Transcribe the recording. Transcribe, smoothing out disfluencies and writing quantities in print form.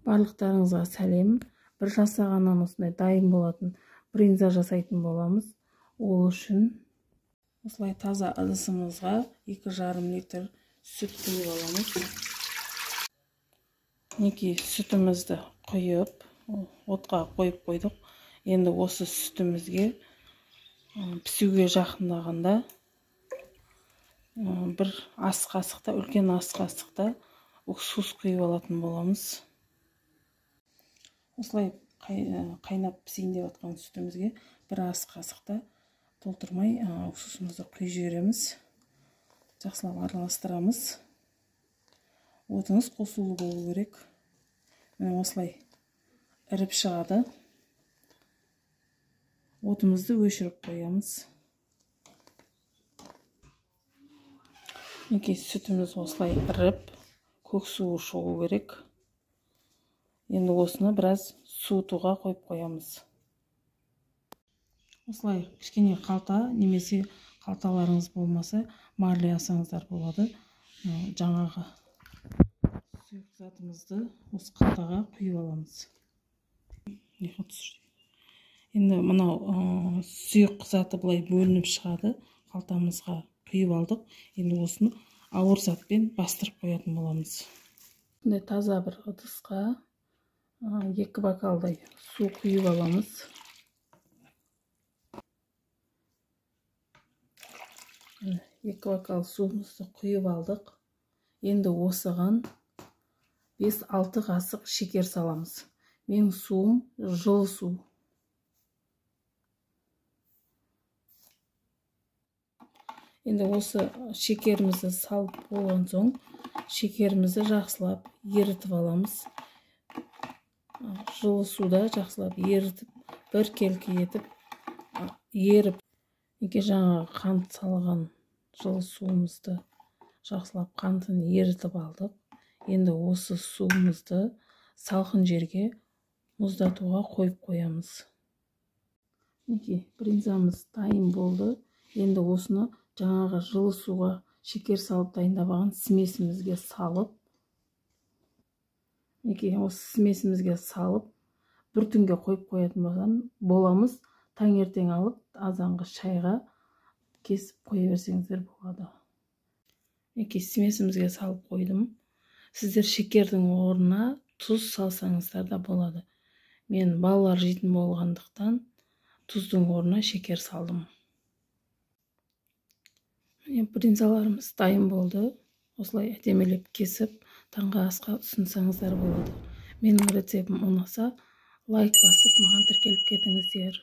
Барлықтарыңызға сәлем. Бір жасағаннан осындай дайын болатын брынза жасайтын боламыз. Ол үшін осылай таза ыдысымызға 2,5 литр сүт құйып аламыз. Мінекей сүтімізді құйып, отқа қойып қойдық. Енді осы сүтімізге пісуге жақындағанда бір ас қасықта, үлкен ас қасықта уксус құйып алатын боламыз. Осылай қайнап пісейін деп жатқан сүтімізге бір ас қасықта толтырмай уксусымызды құйып жібереміз. Жақсылап араластырамыз. Отыңыз қосулы болу керек. Міне осылай іріп шығады. Отымызды өшіріп қоямыз. Мінекей сүтіміз осылай іріп, көк суы шығу керек. Енді осыны біраз суытуға қойып қоямыз. Осылай кішкене қалта немесе қалталарыңыз болмаса марля алсаңыздар болады. Жаңағы сұйық затымызды осы қалтаға құйып аламыз. Енді мынау сұйық заты былай бөлініп шығады. Қалтамызға құйып алдық. Енді осыны ауыр затпен бастырып қоятын боламыз. Осындай таза бір ыдысқа 2 бокалдай су құйып аламыз. 2 бокал суымызды құйып алдық. Енді осыған 5-6 қасық шекер саламыз. Менің суым жылы су. Енді осы шекерімізді салып болған соң шекерімізді жақсылап ерітіп аламыз. Жылы суда жақсылап ерітіп, бір келкі етіп еріп, неге жаңағы қант салған жылы суымызды жақсылап қантын ерітіп алдық. Енді осы суымызды салқын жерге мұздатуға қойып қоямыз. Мінекей брынзамыз дайын болды. Енді осыны жаңағы жылы суға шекер салып дайындап алған смесімізге салып, мінекей осы смесімізге салып бір түнге қойып қоятын боламыз. Таңертең алып азанғы шайға кесіп қоя берсеңіздер болады. Мінекей смесімізге салып қойдым. Сіздер шекердің орнына тұз салсаңыздар да болады. Мен балалар жейтін болғандықтан тұздың орнына шекер салдым. Міне брынзаларымыз дайын болды. Осылай әдемілеп кесіп таңғы асқа ұсынсаңыздар болады. Менің рецептім ұнаса лайк басып маған тіркеліп кетіңіздер.